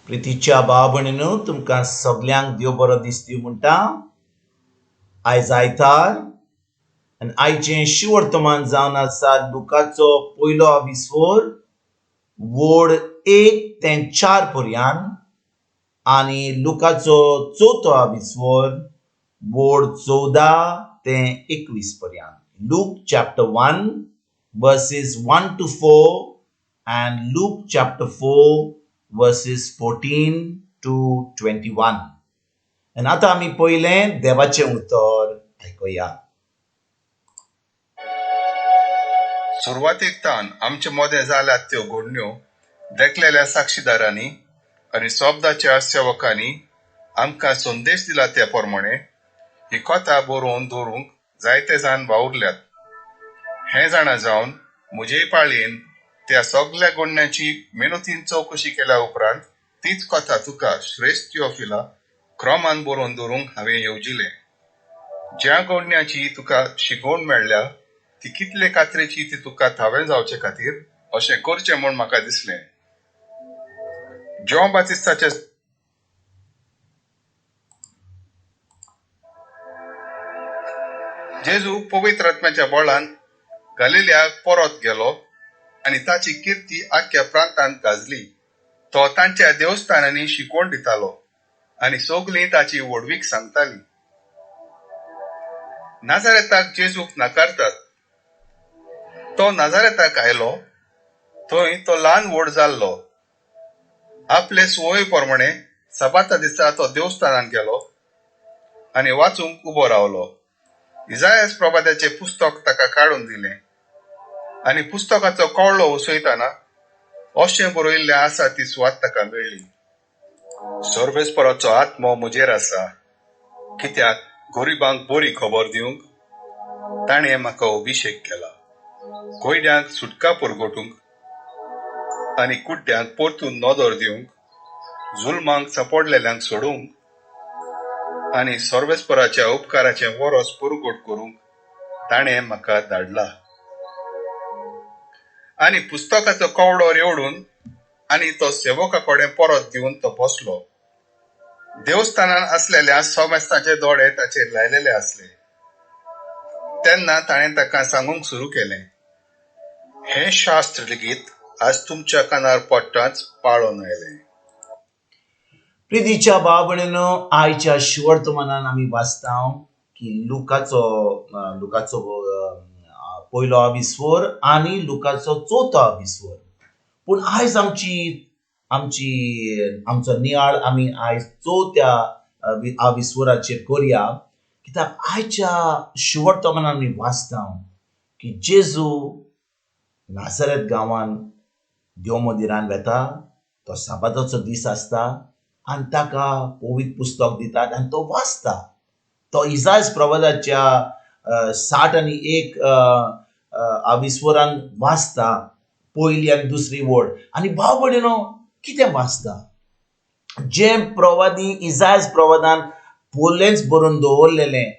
प्रितीच्या भाव भयणीनो, तुमकां सगल्यांक देव बरो दीस दिवं म्हणटा. आयज आयतार आनी आयचें शिवर्तमान जावन आसा लुकाचो पयलो आविस्वर वोड 1 ते 4 पर्यान आनी लुकाचो चवथो आविस्वर वोड 14 ते 21 पर्यान. Luke chapter 1 verses 1 to 4 and Luke chapter 4 verses 14 to 21. आनी आतां आमी पयलें देवाचें उतर आयकुया. सुरवातेक तान आमचे मदें जाल्यात त्यो घडण्यो देखलेल्या साक्षीदारांनी आनी शब्दाच्या सेवकांनी आमकां संदेश दिला त्या प्रमाणे ही कथा बरोवन दवरूंक जायते जाण वावुरल्यात. हें जाणा जावन म्हजे पाळयेन त्या सगल्या घडण्यांची मेहनतीन चवकशी केल्या उपरांत तीच कथा तुका श्रेश्ठ थिओफिला क्रमान बरोवन दवरूंक हांवें येवजिलें. ज्या घडण्याची तुका शिकोवण मेळ्ळ्या ती कितले कात्रेची ती तुका थावें जावचे खातीर अशें करचें म्हूण म्हाका दिसलें. जॉन बातिस्ताचे जेजू पवित्र आत्म्याच्या बळान गालिलियाक परत गेलो आनी ताची किर्ती आख्ख्या प्रांतांत गाजली. तो तांच्या देवस्थानांनी शिकवण दितालो आनी सगलीं ताची व्हडवीक सांगताली. नाजारेताक जेजूक नाकारतात. तो नाजारेताक आयलो, थंय तो ल्हान व्हड जाल्लो. आपले सुवये प्रमाणे सबाता दिसा तो देवस्थानांत गेलो आनी वाचूंक उबो रावलो. इजायस प्रभाताचें पुस्तक ताका काडून दिलें आनी पुस्तकाचो कवळो उसयतना अशें बरयिल्लें आसा ती सुवात ताका मेळ्ळी. सर्वेस्पराचो आत्मो म्हजेर आसा, कित्याक गरिबांक बरी खबर दिवंक ताणें म्हाका अभिशेक केला, कोयड्यांक सुटका पुरगोटूंक आनी कुड्ड्यांक परतून नदर दिवंक, जुलमांक सापडलेल्यांक सोडूंक आनी सर्वेस्पराच्या उपकाराचें वरस पुरगोट करूंक ताणें म्हाका धाडला. आनी पुस्तकाचो कवडो रेवडून आनी तो सेवका कडेन परत दिवन तो बसलो. देवस्थानान आसलेल्या समेस्तांचे दोळे ताचेर लायलेले आसले. तेन्ना ताणें ताका सांगूंक सुरू केलें, हें शास्त्र लेगीत आज तुमच्या कानार पडटाच पाळोन आयलें. प्रितीच्या भाव भयणीनो, आयच्या शिवर्तमानान आमी वाचता की लुकाचो लुकाचो पयलो आविस्वर आनी लुकाचो चवथो आविस्वर. पूण आयज आमची आमची आमचो नियाळ आमी आयज चवथ्या आविस्वराचेर करया, कित्याक आयच्या शिवर्तमानान आमी वाचता की जेजू नासरेत गांवान देव मंदिरान वेता. तो साबाताचो दीस आसता आनी ताका पवित्र पुस्तक दितात आनी तो वाचता. तो इजायस प्रवादाच्या 61 आविस्वरान वाचता पयली आनी दुसरी वड. आनी भाव भयणीनो, कितें वाचता? जें प्रवादी इजायस प्रवादान पयलेंच बरोवन दवरलेलें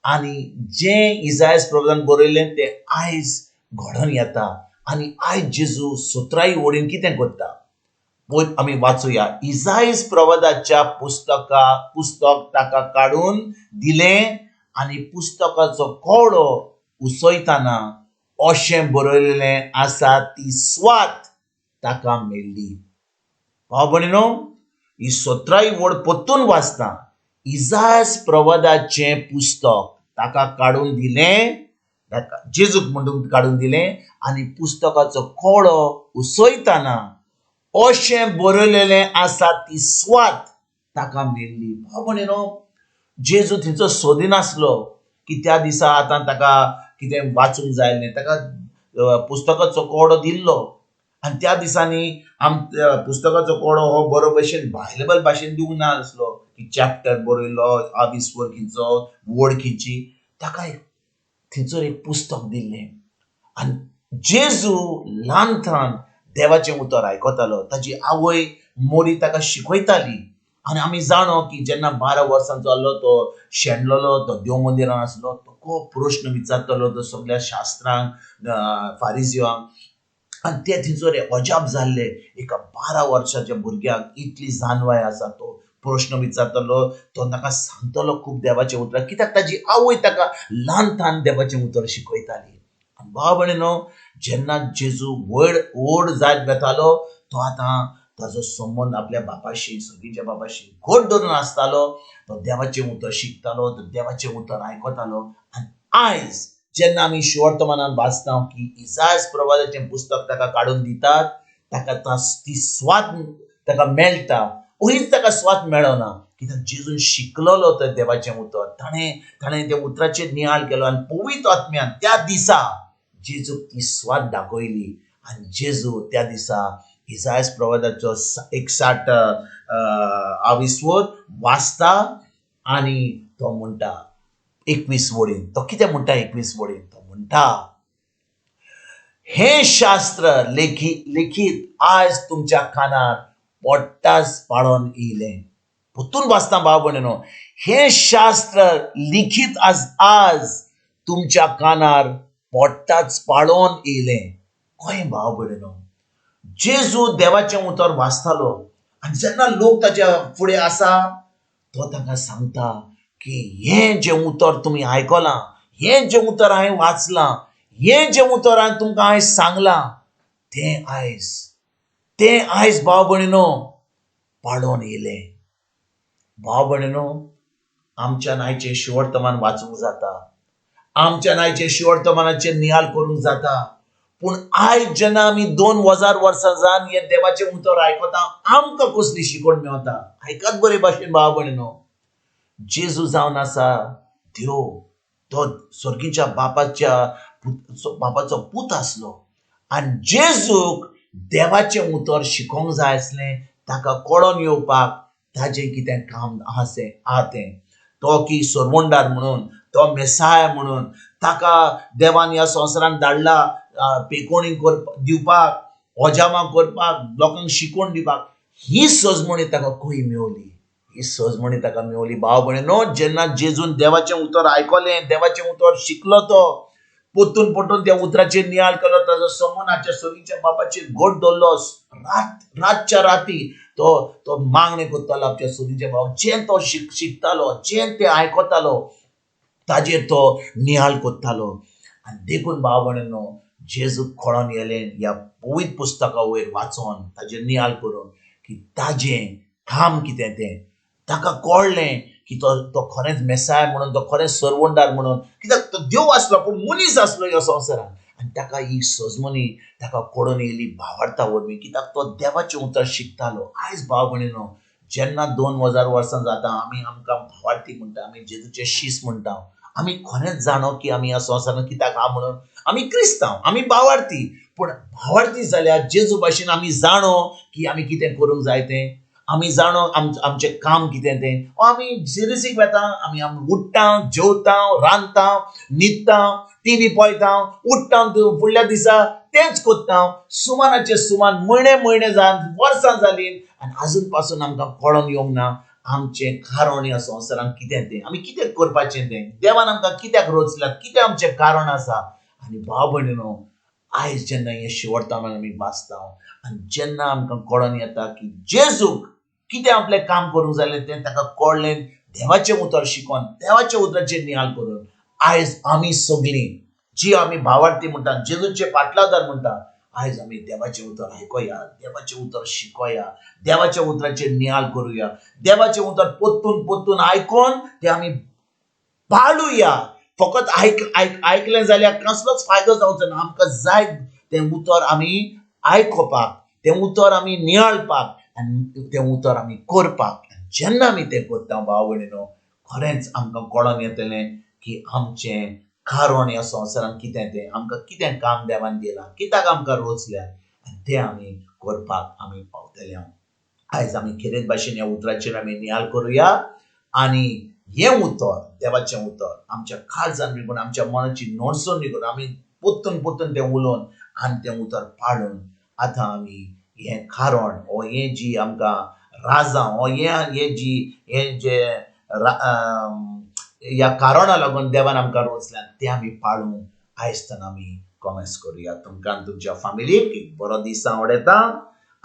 आनी जें इजायस प्रवादान बरयलें तें आयज घडोवन येता. आनी आयज जेजू 17 वडीन कितें करता पळय आमी वाचुया. इजायस प्रवादाच्या पुस्तक ताका काडून दिलें आनी पुस्तकाचो कवडो उसयतना अशें बरयलेलें आसा ती स्वात ताका मेळ्ळी. भाव भयणीनो, ही 17 वड परतून वाचता. इजायस प्रवादाचें पुस्तक ताका काडून दिलें, ताका जेजूक म्हणून काडून दिलें आनी पुस्तकाचो कवडो उसयतना अशें बरयलेलें आसा ती स्वात ताका मेळ्ळी. भाव भयणीनो, जेजू थंयचो सोदिनासलो की त्या दिसा आतां ताका कितें वाचूंक जाय न्ही. ताका पुस्तकाचो कवडो दिल्लो आनी त्या दिसांनी पुस्तकाचो कवडो हो बरो भशेन भायले भाशेन दिवंक नासलो की चॅप्टर बरयलो, आविस्वर खंयचो, वड खंयची. ताका एक थंयसर एक पुस्तक दिल्लें आनी जेजू ल्हानथान देवाचें उतर आयकतालो. ताजी आवय मोरी ताका शिकयताली. आनी आमी जाणो की जेन्ना 12 वर्सांचो आसलो तो शेणलेलो, तो देव मंदिरान आसलो, तो खूब प्रश्न विचारतालो तो सगळ्या शास्त्रांक, फारिजियांक. आनी ते थंयसर अजाप जाल्ले, एका 12 वर्साच्या भुरग्याक इतली जाणवाय आसा. तो प्रश्न विचारतलो, तो ताका सांगतलो खूब देवाचें उतर, कित्याक ताजी आवय ताका ल्हान ल्हान देवाचें उतर शिकयताली. आनी भाव भयणीनो, जेन्ना जेजू व्हड व्हड जायत वेतालो तो आतां ताजो संबंद आपल्या बापाशी, सगळींच्या बापाशी घट धरून आसतालो. तो देवाचें उतर शिकतालो, तो देवाचें उतर आयकतालो. आनी आयज जेन्ना आमी शिवर्तमानान वाचता की इसायास प्रवादाचें पुस्तक ताका काडून दितात, ताका ती स्वाद ताका मेळटा, वयच ताका स्वाद मेळना, कित्याक जेजून शिकलेलो तो देवाचें उतर, ताणें ताणें त्या उतराचेर नियाळ केलो आनी पवित्र आत्म्यान त्या दिसा जेजूक ती स्वाद दाखयली. आनी जेजू त्या दिसा इसायास प्रवादाचो 61 आविस्वर वाचता आनी तो म्हणटा 21 वडीन, तो कितें म्हणटा 21 वडीन, तो म्हणटा, हें शास्त्र लिखीत आज तुमच्या कानार पोट्टाच पाळोन येयलें. परतून वाचता भाव भयणीनो, हें शास्त्र लिखीत आज आज तुमच्या कानार पोट्टाच पाळोन येयलें. कळ्ळें भाव भयणीनो, जेजू देवाचें उतर वाचतालो आनी जेन्ना लोक ताच्या फुडें आसा तो तांकां सांगता की हें जें उतर तुमी आयकलां, हें जें उतर हांवें वाचलां, हें जें उतर हांवें तुमकां हांवें सांगलां तें आयज, तें आयज भाव भयणीनो पाळोन येयलें. भाव भयणीनो, आमच्यान आयचें शिवर्तमान वाचूंक जाता, आमच्यान आयचें शिवर्तमानाचेर नियाळ करूंक जाता, पूण आयज जेन्ना आमी 2000 वर्सां जावन हें देवाचें उतर आयकता, आमकां कसली शिकवण मेवता? आयकात बरे भाशेन भाव भयणीनो, जेजू जावन आसा देव, तो स्वर्गीच्या बापाच्या बापाचो पूत आसलो आनी जेजूक देवाचें उतर शिकोवंक जाय आसलें, ताका कळोन येवपाक ताजें कितें काम आसा आहा तें. तो की सरवंडार म्हणून, तो मेसाय म्हणून ताका देवान ह्या संवसारान धाडला, पेकोणी करपाक दिवपाक, ओजामां करपाक, लोकांक शिकोवन दिवपाक. ही सजमणी ताका खंय मेवली? ही सजमणी ताका मेवली भाव भयणीनो जेन्ना जेजून देवाचें उतर आयकलें, देवाचें उतर शिकलो, तो परतून परतून त्या उतराचेर नियाळ केलो, ताजो समनाच्या सगळीच्या बापाचेर घट दवरलो. रात रातच्या राती तो तो मागणें करतालो आपल्या सगळीच्या बापाक, जें तो शिकतालो, जें तें आयकतालो ताजेर तो नियाळ करतालो. आनी देखून भाव भयणीनो, जेजूक कळोन येलें ह्या पवित्र पुस्तका वयर वाचोन ताजेर नियाळ करून की ताजें काम कितें तें. ताका कळ्ळें की तो तो खरेंच मेसाय म्हणून, तो खरेंच सरवंडार म्हणून, कित्याक तो देव आसलो पूण मनीस आसलो ह्या संवसारान. आनी ताका ही सजमणी ताका कळोन येयली भावार्था वरवीं, कित्याक तो देवाचें उतर शिकतालो. आयज भाव भयणीनो, जेन्ना 2000 वर्सां जाता आमी आमकां भावार्थी म्हणटा, आमी जेजूचे शीस म्हणटा, आमी खरेंच जाणो की आमी ह्या संवसारान कित्याक आहा म्हणून. आमी क्रिस्तांव, आमी भावार्थी, पूण भावार्थी जाल्यार जेजू भाशेन आमी जाणो की आमी कितें करूंक जाय तें, आमी जाणो आमचें काम कितें तें. आमी सिरिसीक वेता, आमी आमी उठ्ठा, जेवता, रांदता, न्हिदता, टिवी पळयता, उठ्ठा, फुडल्या दिसा तेंच करता, सुमानाचे सुमान म्हयने म्हयने जावन वर्सां जालीं आनी आजून पासून आमकां कळोन येवंक ना आमचें कारण ह्या संवसारान कितें तें, आमी कितें करपाचें तें, देवान आमकां कित्याक रचल्यात, कितें आमचें कारण आसा. आनी भाव भयणीनो, आयज जेन्ना हें शिवर्तमान आमी वाचता आनी जेन्ना आमकां कळोन येता की जेजूक कितें आपलें काम करूंक जालें तें ताका कळ्ळें देवाचें उतर शिकोन, देवाच्या उतराचेर नियाळ करून, आयज आमी सगळीं जी आमी भावार्थी म्हणटा, जेजूचे पाटलादार म्हणटा, आयज आमी देवाचें उतर आयकोया, देवाचें उतर शिकोया, देवाच्या उतराचेर नियाळ करुया, देवाचें उतर परतून परतून आयकोन तें आमी पाळुया. फकत आयक आयक आयकलें जाल्यार कसलोच फायदो जावचो ना. आमकां जाय तें उतर आमी आयकोपाक, तें उतर आमी नियाळपाक आनी तें उतर आमी करपाक. जेन्ना आमी तें करता भाव भयणीनो, खरेंच आमकां कळोन येतलें की आमचें कारण ह्या संवसारान कितें तें, आमकां कितें काम देवान दिलां, कित्याक आमकां रोचल्या आनी तें आमी करपाक आमी पावतले. आयज आमी खेरीत भाशेन ह्या उतराचेर आमी नियाळ करुया आनी हें उतर देवाचें उतर आमच्या काळजान निघून, आमच्या मनाची नोडसून निघून, आमी परतून परतून तें उलोवन आनी तें उतर पाळून आतां आमी हें कारण ओ हें जी आमकां राजां ओ हें हें जी हें जें ह्या कारणा लागून देवान आमकां रोचल्यात तें आमी पाळूंक आयज आमी कॉमेस करुया. तुमकां आनी तुमच्या फामिलीक एक बरो दीस आवडटा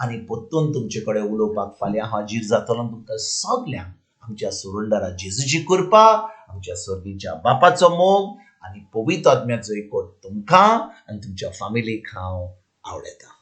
आनी परतून तुमचे कडेन उलोवपाक फाल्यां हाजीर जातलो. तुमकां सगल्यांक आमच्या सुरुंदरा जेजूची कृपा, आमच्या सर्गीच्या बापाचो मोग आनी पवित्र आत्म्याचो एकवट तुमकां आनी तुमच्या फामिलीक हांव आवडटा.